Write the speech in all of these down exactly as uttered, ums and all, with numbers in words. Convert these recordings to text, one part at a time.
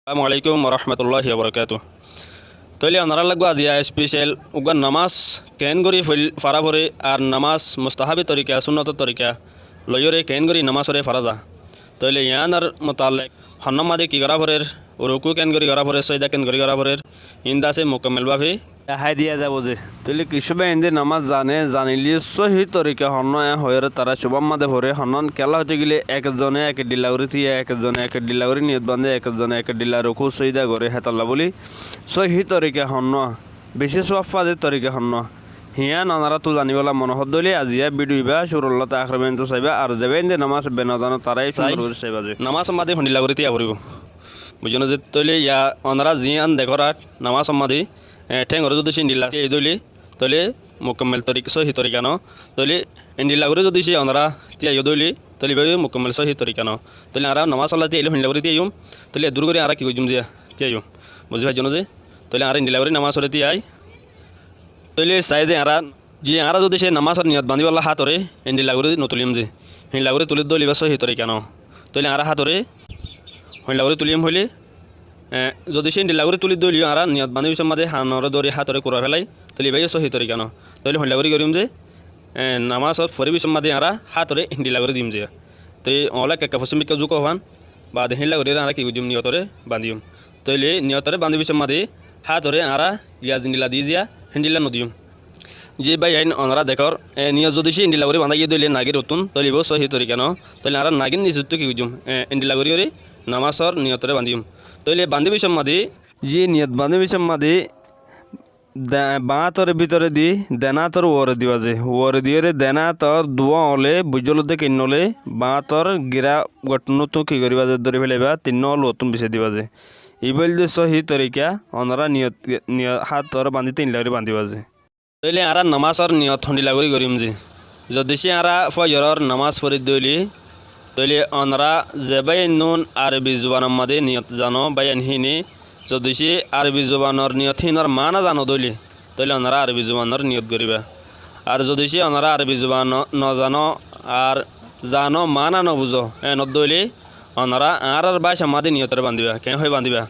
Assalamu alaikum warahmatulláhi wabarakátuhu. Tóile onorár lagói aziya especial uggúa nomás keéngorí foil-, fora foré ar nomás mustahábi torika, súnnotor torika loiyóre keéngorí nomásoré fora za. Tóile yiánor mutallek honnúa mazé ki gorá forér, rukú keéngorí gorá forér, sóida keéngorí gorá forér, iín de asé mukammel báfe dehái diya zaibo ze. Tóile kissú bái eénde nomás zane, zanilé sóhi torika honnúa, e hoiyóre tará cubár mazé foré, honnúa kiyólla hoité gelé ek zone ek dhilla gorí tíaye, ek zone ek dhilla gorí niyot bañdé, ek zone ek dhilla rukú sóida goré, hétolla bóli sóhi torika honnúa, bicí sóab fade torika honnúa, hián onoráttu zanibólla mone hoó dóile aziya bidhiu ibá cúrulóti ahér foijjonto saibá, ar ze bái eénde nomás ibá nozano tará cúndor gorí saibá ze. Nomásor mazé hondhilla gorí tíya foribó. Buijjó né ze? Tóile yá onorá ziyán dekór ar nomásor mazé, e, théngoré zodi cíndhilla tíai dóile, tóile mukammel torik-, sóhi torika no. Tóile endhilla gorí zodi cí onorá tíaiyó dóile, tóile ibá mukammel sóhi torika no. Tóile añára nomásolla tíailé hondhilla gorí tíaiyum, tóile eddúr gorí añára ki goijjúm ze, tíaiyum. Buzí faijjó né ze? Tóile añára endhilla gorí nomásoré tíai. Tóile sai ze añára, zi añára zodi cé nomásor niyot bañdíbolla hátoré endhilla gorí notuliyum ze, hondhilla gorí tulí dóile ibá sóhi torika no. Tóile añára hátoré hondhilla gorí tuliyum hoilé, e, zodi cé endhilla gorí tulí dóile yó añára niyot bañdí biccór mazé hanoré dóri hátoré kura félai, tóile ibá yó sóhi torika no. Tóile hondhilla gorí goríyum ze, e, nomásot forí biccór mazé añára hátoré endhilla gorí diyum ze. Tói oóla ekka ekka fossím bikká zúka fán, baade héndilla gorí añára ki goijjúm, niyotoré bañdíyum. Tóile niyotoré bañdí biccór mazé hátoré añára yá zendhilla di ziya, héndhilla nodiyum. Zi báiyain onorá dekór, e, niyot zodi cí endhilla gorí bañdá giyé dóile nagír uttún, tóile ibá sóhi torika no. Tóile añára nagír nis uttú ki goijjúm, e, endhilla gorí gorí nomásor niyotoré bañdíyum. Tóile bañdí biccór mazé, zi niyot bañdí biccór mazé de-, baá átor bútore di dená átor uore diba ze. Uore diyóre dená átor duwá oñle, buijjó lodde keinnó óile, baá átor girá guattúnottú ki goríba ze, dóri félaibá, tinnó oñl uottún bisai diba ze. Ibá óilde sóhi torika, onorá niyot, niyot hátor bañdíte endhilla gorí bañdíba ze. Tóile añára nomásor niyot hondhilla gorí goríyum ze. Zodi cí añára fóijoror nomás forí dóile, tóile onorá ze báiyain nun Arobi zubanor mazé niyot zano, báiyain híine, zodi cí Arobi zubanor niyot híinor maána zano dóile, tóile onorá Arobi zubanor niyot goríba. Ar zodi cí onorá Arobi zuban no-, nozano, ar zano maána nobuzó, éen ódde óile onorá añárár bácar mazé niyotoré bañdíba. Keén hoói bañdíba?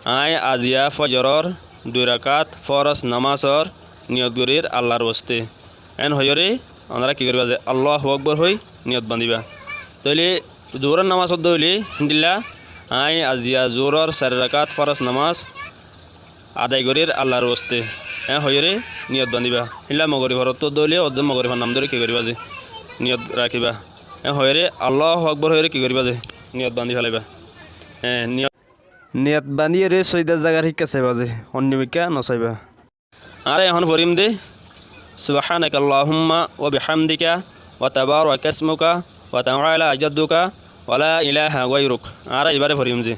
Aññí aziya fóijoror dui rakát fóros nomásor niyot gorír Allar wosté. Éen hoiyóre onorá ki goríba ze, Alláhu Akbor hoói niyot bañdíba. Tóile zuhuror nomás ódde óile héndhilla, aññí aziya zuhuror sair rakát fóros nomás adai gorír Allar wosté. Éen hoiyóre niyot bañdíba. Héndhilla mogoribor ottú ódde óile, ódde mogoribor nam dóri ki goríba ze, niyot rakíba. Éen hoiyóre Alláhu Akbor hoiyóre ki goríba ze, niyot bañdí félaibá. Éen niyot Niyot bañdíyoré sóidar zagar híkka saiba ze, honnimikká nosaibá. Añára ehón forím de, سبحانك اللهم وبحمدك وتبارك اسمك وتعالى جدك ولا إله غيرك. Añára ibáre forím ze.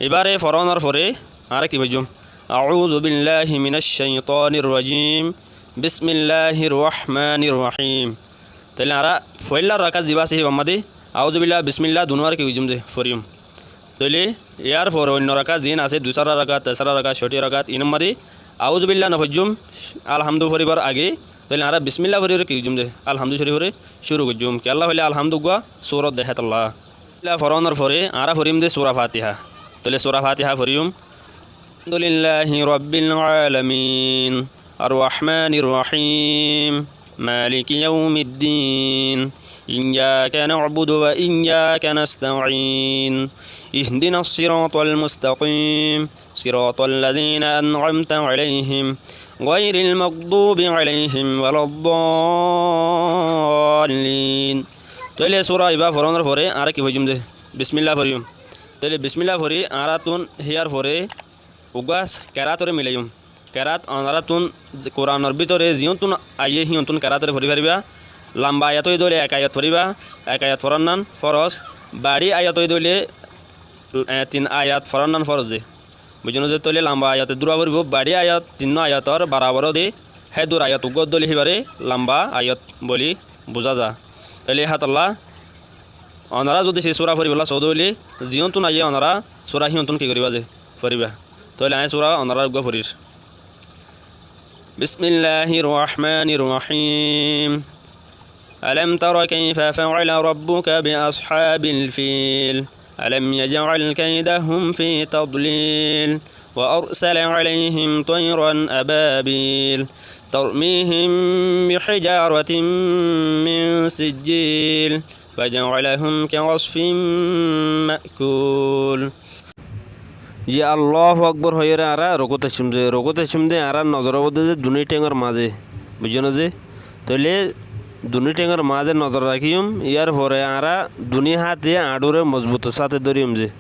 Ibáre forónor fore añára ki foijjúm? أعوذ بالله من الشيطان الرجيم. بسم الله الرحمن الرحيم. Tóile añára foóila rakát zibá asé híbar mazé de, أعوذ بالله, بسم الله dunúare ki goijjúm ze, forím. Tóile yárfore oinno rakát ziín asé, dusára rakát, tesára rakát, cótiya rakát, iínor mazé de أعوذ بالله nofoijjúm, Alhamdu foribár age, tóile añára بسم الله foriyóre ki goijjúm ze, Alhamdu Córif foriyóre cúru goijjúm. Kiyólla hoilé Alhamdu uggúa surot de hétolla. Tóile forónor fore añára forím de Sura Fatiha. Tóile Sura Fatiha forím. الحمد لله رب العالمين. الرحمن الرحيم. مالك يوم الدين. إياك نعبد وإياك نستعين. اهدنا الصراط المستقيم. صراط الذين أنعمت عليهم. غير المغضوب عليهم ولا الضالين. Tóile sura ibá forónor fore añára ki foijjúm de? Bismillah foriyúm. Tóile bismillah fori añárattún híyar fore uggúa keráatoré milaiyúm. Keráat onoráttun Kuranor bútore ziíontun aiyé híiontun keráatoré fori faribá. Lamba ayat óiye dóile ek ayat foribá, ek ayat foránnan fóros. Baçí ayat óiye dóile, e, tin ayat foránnan fóros de. Buijjó né? Ze tóile lamba ayat eddúr foribó, baçí ayat tinnó ayator barabor de, hédur ayat uggúa dóile híbaré lamba ayat bóli buzá za. Tóile hétolla onorá zodi se sura foribólla soó dóile, ziíontun aiyé onorá sura híiontun ki goríba ze? Foribá. Tóile aññí sura onorár uggúa forir. بسم الله الرحمن الرحيم. ألم تر كيف فعل ربك بأصحاب الفيل. ألم يجعل كيدهم في تضليل وأرسل عليهم طيرا أبابيل ترميهم بحجارة من سجيل فجعلهم كعصف مأكول. Ji Allahu Akbar hoiyóre añára rukút aiccúm ze, rukút aiccúm de añárar nozor óibo de ze duní théngor mazé, buijjó né ze? Tóile duní théngor mazé nozor rakíyum, yárfore añára duní háte añçúre mozbutor sáte dóriyum ze,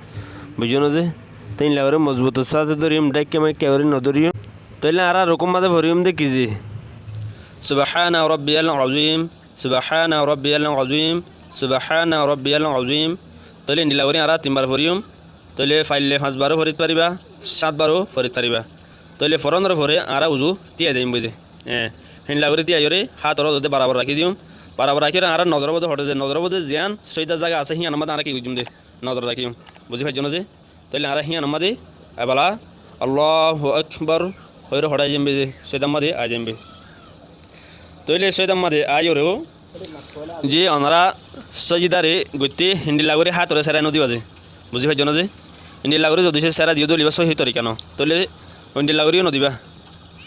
buijjó né ze? Te endilla gorí mozbutor sáte dóriyum, dháikka máikka gorí nodóriyum. Tóile añára rukút mazé foriyum de ki ze? سبحان ربي العظيم، سبحان ربي العظيم، سبحان ربي العظيم. Tóile endilla gorí añára tin bar foriyum. Tóile faille fañs baró forit faribá, sát baró forit faribá. Tóile forónor fore añára uzu tíai zaiyum buijjó. Héndilla gorí tíaiyóre hátor ódde barabor rakí diyum. Barabor rakíyóre añára nozor óibo de hoçé ze, nozor óibo de ziyán sóidar zaga asé híyanor mazé añára ki goijjúm de, nozor rakíyum. Buzí faijjó né ze? Tóile añára híyanor mazé ebala Allahu Akbar hoiyóre hoçé aizzaiyum buijjó, sóidar mazé aizzaiyum buijjó. Tóile sóidar mazé aiyóre ji, onorá sójidare goitté héndilla gorí hátoré sérai nodibá ze. Buzí faijjó né ze? Héndilla gorí zodi sé sérai diyó de óile ibá sóhi torika no. Tóile héndilla goríyo nodibá.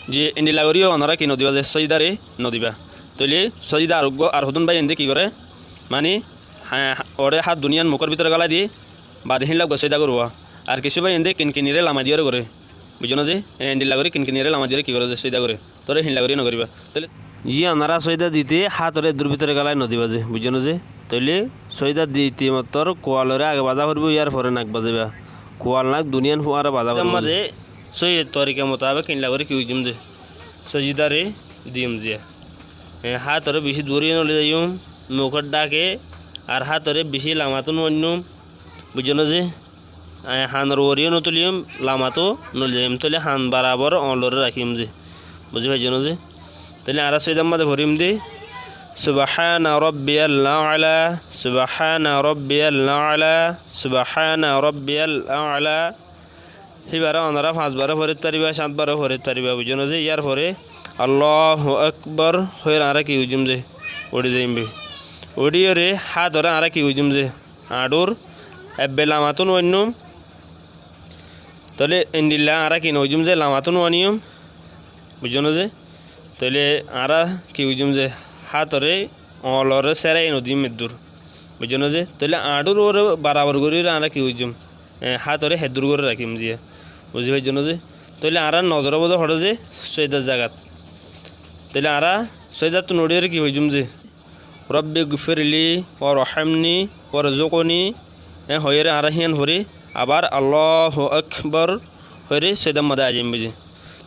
Ji, héndilla goríyo onorá ki nodibá ze sójidare nodibá. Tóile sójida ar uggúa ar hodún báiyainde ki goré? Mani, há, há, oré hát duníyan mukór bútore gálai diyé, baade héndilla uggúa sójida gorówa. Ar kissú báiyainde kinkiniré lamai diyóre goré. Buijjó né ze? Héndilla gorí kinkiniré lamai diyóre ki goré ze sójida goré. Tóile héndilla gorí nogoríba. Tóile ji, onorá sóida dite hátoré eddúr bútore gálai nodibá ze, buijjó né ze? Tóile sóida dite mottor kualoré age bazá foribó, yárfore nak bazaiba. Kual nak duníyan fúañre bazá foribó. Sóida mazé sóhi torika mutabek héndilla gorí ki goijjúm ze, sójidaré diyum ze. E, hátoré bicí duróre noloi zaiyum, mukór dháke, ar hátoré bicí lamatóu nuainnúm, buijjó né ze? Añí hanor uore yó notuliyum, lamatóu noloi zaiyum. Tóile han barabor oñloré rakíyum ze. Buzí faijjó né ze? Tóile añára sóidar mazé foriyum de, سبحان ربي الأعلى، سبحان ربي الأعلى، سبحان ربي الأعلى. Híbaré onorá fañs baró forit faribá, sát baró forit faribá, buijjó né ze? Yárfore Allahu Akbar hoiyóre añára ki goijjúm ze, uçí zaiyum buijjó. Uçíyóre hátoré añára ki goijjúm ze, añçúr ebbe lamatóu nuainnúm. Tóile héndilla añára ki nogoijjúm ze, lamatóu nuaníyum. Buijjó né ze? Tóile añára ki goijjúm ze, hátoré oñloré sérai nodiyum eddúr. Buijjó né ze? Tóile añçúr uore barabor goríyóre añára ki goijjúm, e, hátoré heddúr gorí rakíyum ze. Buzí faijjó né ze? Tóile añárar nozor óibo de hoçé ze sóidar zagat. Tóile añára sóidattún uçíyóre ki foijjúm ze, رب اغفر لي وارحمني وارزقني. E hoiyóre añára híyan fori, abar Allahu Akbar hoiyóre sóidar mazé aizzaiyum buijjó.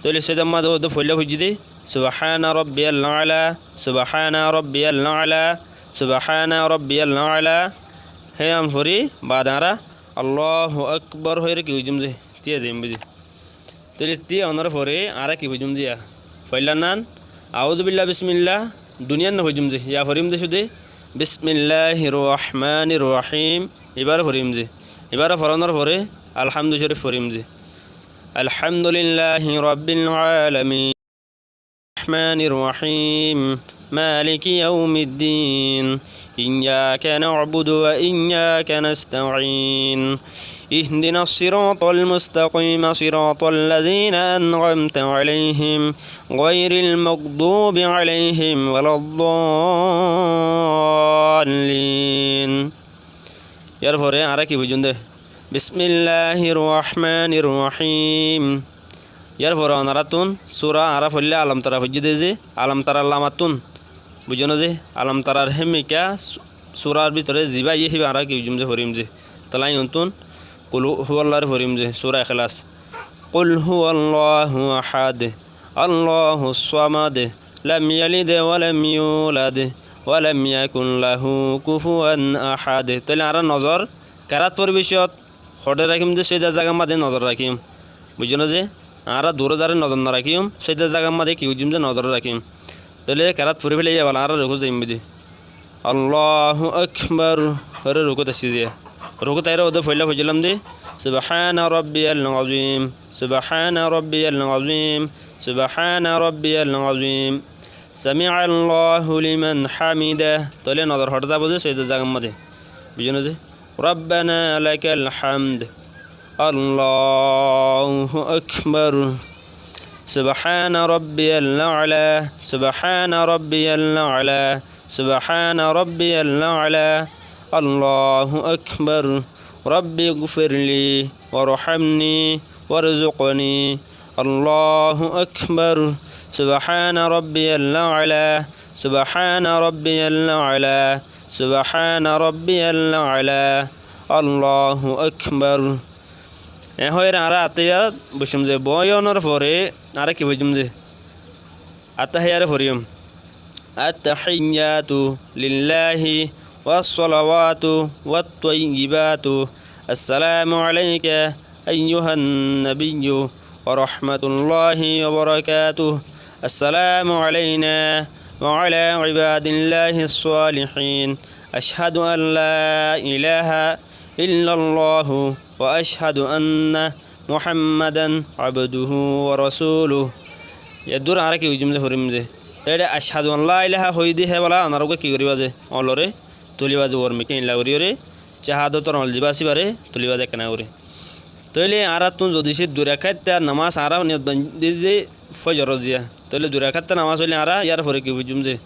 Tóile sóidar mazé ódde foila foijjí de, سبحان ربي الأعلى، سبحان ربي الأعلى، سبحان ربي الأعلى. Híyan fori baade añára Allahu Akbar hoiyóre ki goijjúm ze, tíai zaiyum buijjó. Tóile tíai onor fore añára ki foijjúm ze ya? Foillar nan, أعوذ بالله، بسم الله, duníyan no foijjúm ze, ya foriyum de cúde, بسم الله الرحمن الرحيم, ibáre foriyum ze. Ibáre foronor fore Alhamdu Corif foriyum ze. الحمد لله رب العالمين. الرحمن الرحيم. مالك يوم الدين. إياك نعبد وإياك نستعين. اهدنا الصراط المستقيم، صراط الذين أنعمت عليهم، غير المغضوب عليهم ولا الضالين. Yárfore añára ki foijjúm de? بسم الله الرحمن الرحيم. Yárfore onoráttun sura añára foillá Alam Tara foijjí de ze, Alam Tarar lamattún, buijjó né ze? Alam Tarar hémikká su-, surar bútore zibá aiyé híba añára ki foijjúm ze, foriyum ze. Tala iínottún Kul Huwalláhre foriyum ze, sura Ekhlas. قل هو الله أحد، الله الصمد، لم يلد ولم يولد، ولم يكن له كفوا أحد. Tóile añára nozor kerát foribócot hoçé rakíyum de, sóidar zagar mazé nozor rakíyum. Buijjó né ze? Añára duróre zaré nozor no rakíyum, sóidar zagar mazé ki goijjúm ze, nozor rakíyum. Tóile kerát fori félaiya bala añára rukút zaiyum buijjó. Allahu Akbar. Hoiyóre rukút aiccí de. Rukút aiyóre ódde foillá foijjílam de, سبحان ربي العظيم، سبحان ربي العظيم، سبحان ربي العظيم، سمع الله لمن حمده. Tóile nozor hoçé zaibo ze, sóidar zagar mazé. Buijjó né ze? ربنا لك الحمد. الله أكبر. سبحان ربي الأعلى، سبحان ربي الأعلى، سبحان ربي الأعلى. الله أكبر. رب اغفر لي وارحمني وارزقني. الله أكبر. سبحان ربي الأعلى، سبحان ربي الأعلى، سبحان ربي الأعلى. الله أكبر. E hoiyóre añára attahiyat boicum ze, boiyonor fore añára ki foijjum ze? Attahiyat foijjum. التحيات لله والصلوات الطيبات. السلام عليك أيها النبي ورحمة الله وبركاته. السلام علينا وعلى عباد الله الصالحين. أشهد أن لا إله إلا الله وأشهد أن محمدا عبده ورسوله. Yá dur añára ki foijjum ze, foijjum ze. Tóile ashhadu an la ilaha hoiyé de hé bala onorá ki goríba ze, oñlore tuliba ze, uore mikká endilla goríyore, cahadotor oñl zibá asé ibáre tuliba ze ekkena gorí. Tóile añárattún zodi se dui rakátta namás añára niyot bandí de ze fozoror ziya, tóile dui rakátta namás óile añára yár fore ki foijjum ze,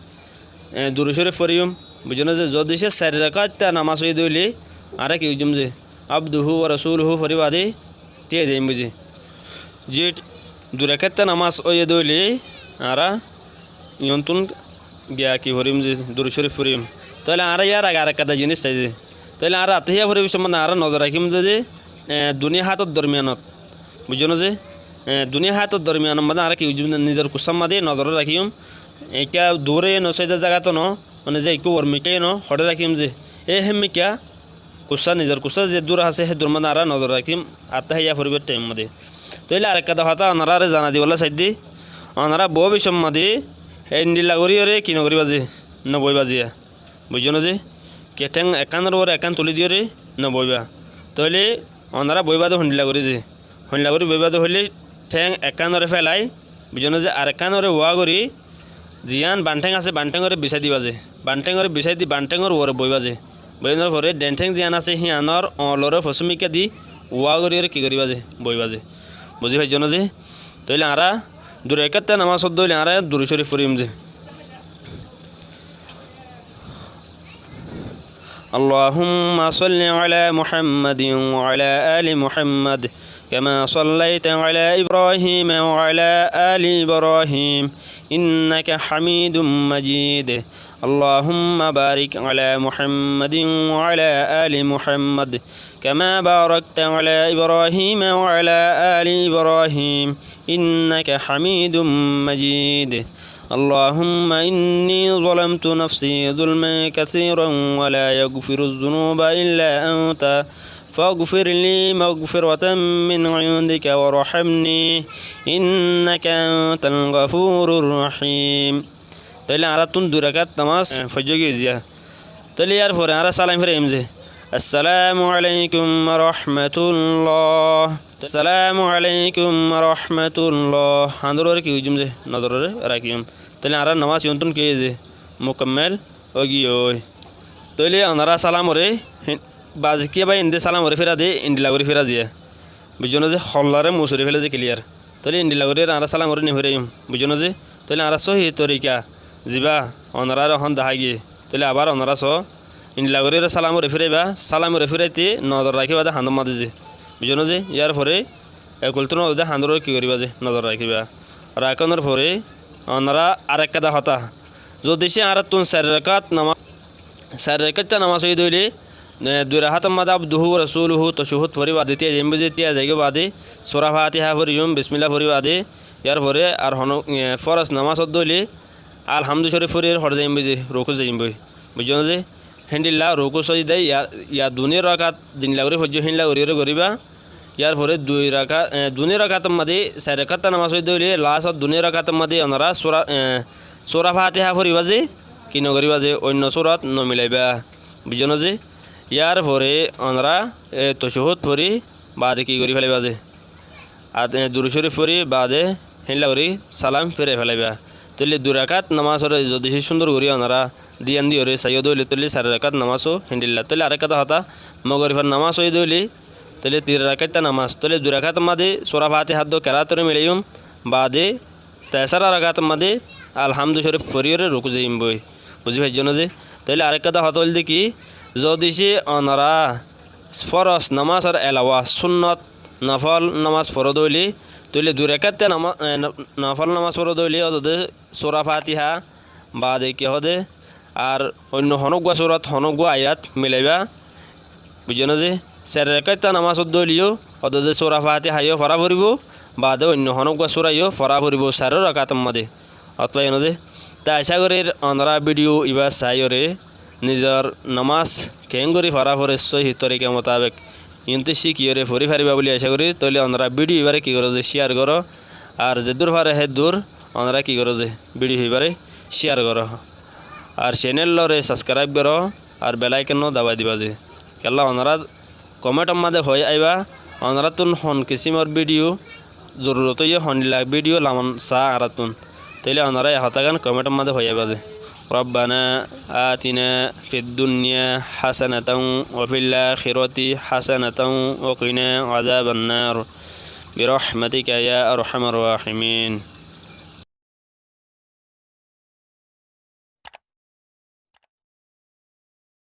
e, durud córif foriyum, buijjó né ze? Zodi se sair rakátta namás óiye de óile añára ki foijjum ze, abduhu wa rasuluhu fori baade tíai zaiyum buijjó. Ze dui rakátta namás óiye de óile añára iyóntun giya ki foriyum ze, durud córif foriyum. Tóile añára yár age arekkán de zinís sai ze, tóile añára attahiyat foribár somot añára nozor rakíyum ze, ze, e, duní hátor dormiyanot, buijjó né ze? E, duní hátor dormiyanor mazé añára ki foijjum ze, nizor kussár mazé nozor rakíyum. Ekká dure no, saida zagat no, mane ze ekká uore mikká no, hoçé rakíyum ze, e hé mikká kussa, nizor kussa ze dur asé, hé dur mazé añára nozor rakíyum, attahiyat foribár thaim mazé. Tóile arekkán de hotá onoráre zanai dibolla saidde, onorá bóbicot mazé endilla goríyore ki no goríba ze, no boiba ziya. Buijjó né ze? Ki théng ekkánor uore ekkán tuli diyore no boiba. Tóile onorá boiba de hondilla gorí ze, hondilla gorí boiba de hoilé théng ekkánore félai, buijjó né ze, arekkánore uwá gorí, ziyán banthéng asé banthéngore bisái diba ze, banthéngore bisái di banthéngor uore boiba ze, boiyonor fore denthéng ziyán asé híyanor oñlore fosúmikká di uwá goríyore ki goríba ze, boiba ze. Buzí faijjó né ze? Tóile añára dui rakátta namás ódde óile añára durud córif foriyum ze. اللهم صل على محمد وعلى آل محمد كما صليت على إبراهيم وعلى آل إبراهيم إنك حميد مجيد. اللهم بارك على محمد وعلى آل محمد كما باركت على إبراهيم وعلى آل إبراهيم إنك حميد مجيد. اللهم إني ظلمت نفسي ظلما كثيرا ولا يغفر الذنوب إلا أنت فاغفر لي مغفرة من عندك وارحمني إنك أنت الغفور الرحيم. Tóile añárattún dui rakát namás, e, foijjó giyé ziya. Tóile yár fore añára sálam firaiyum ze, assalamu alaikum wa rahmatullah, assalamu alaikum wa rahmatullah. Handor uore ki goijjum ze, nozorore rakíyum. Tóile añárar namás iyóntun ki óiye ze, mukammel ói giyói. Tóile onorá sálamore, hin-, bazikká bái ende sálamore fira de, endilla gorí fira ziya. Buijjó né ze? Hollare musori félai ze kiliyar. Tóile endilla gorí añára sálamore no firaiyum. Buijjó né ze? Tóile añára sóhi torika zibá onoráre ehón dahái giyé. Tóile abar onorá só, endilla gorí sálamore firaiba, sálamore firaite nozor rakíba de handor mazé ze. Buijjó né ze? Yár fore ekultún de handor uore ki goríba ze, nozor rakíba. Rakánor fore onorá arekkán de hotá, zodi se añárattún sair rakát namás, sair rakátta namás óiye de óile, e, dui rakátor mazé abduhu wa rasuluhu tacahhud fori baade tíai zaiyum buijjó, tíai zaigói baade sura Fatiha foriyum, bismillah fori baade, yár fore ar hono, e, foros namás ódde óile alhamdu córif fori hoçé zaiyum buijjó, rukút zaiyum buijjó. Buijjó né ze? Héndilla rukú sójida yá, yá duní rakát zendilla gorí foijjó héndilla goríyore goríba. Yár fore dui rakát, e, duní rakátor mazé, sair rakátta namás óiye de óile lastor duní rakátor mazé onorá sura, e, sura Fatiha foriba ze, ki no goríba ze, oinno surat no milaiba. Buijjó né ze? Yár fore onorá, e, tacahhud fori baade ki gorí félaiba ze, At, e, durud córif fori baade héndilla gorí sálam firai félaiba. Tóile dui rakát namásore zodi se cúndor gorí onorá diyan diyoré saiyó dóile, tóile sair rakát namás ó héndilla. Tóile arekkán hotá, mogorifor namás óiye dóile, tóile tin rakát namás, tóile dui rakát mazé sura Fatiha dó kerát oré milaiyum, baade tesara rakát mazé Alhamdu Shorif foriyoré rukú zaiyum boi. Buzí faijjó né ze? Tóile arekkán hotá óilde ki, zodi se onora foros namásor elawa sunnot nofol namás foró dóile, tóile dui rakát nama-, e, no-, nofol namás foró dóile, ódode sura Fatiha baade ki hoó de, ar oinno honóggua surat, honóggua ayat milaiba, buijjó né ze? Sair rakát namás ódde óileyó, ódode sura Fatiha yó fora foribó, baade oinno honóggua sura yó fora foribó, sair rakát mazé. Hotá faiyó né ze? Te acá gorír onora bídiyo ibá saiyoré nizor namás keéngorí fora foré sóhi torika mutabek, iín te cíkiyoré fori faribá buli acá gorír. Tóile onora bídiyo ibáre ki goró ze? Cíyar goró. Ar zeddúr fare héddúr onora ki goró ze? Bídiyo ibáre cíyar goró. Ar cenel ore sabskráib goró, ar bel aikon ó dabai diba ze. Kiyólla onora koméntor mazé hoi aiba, onorattún hon kisímor bídiyo zorurot óiye, hondilla bídiyo laman saá añárattún. Tóile onora e hotágan koméntor mazé hoi aiba ze. ربنا آتنا في الدنيا حسنة وفي الآخرة حسنة وقنا عذاب النار برحمتك يا أرحم الراحمين.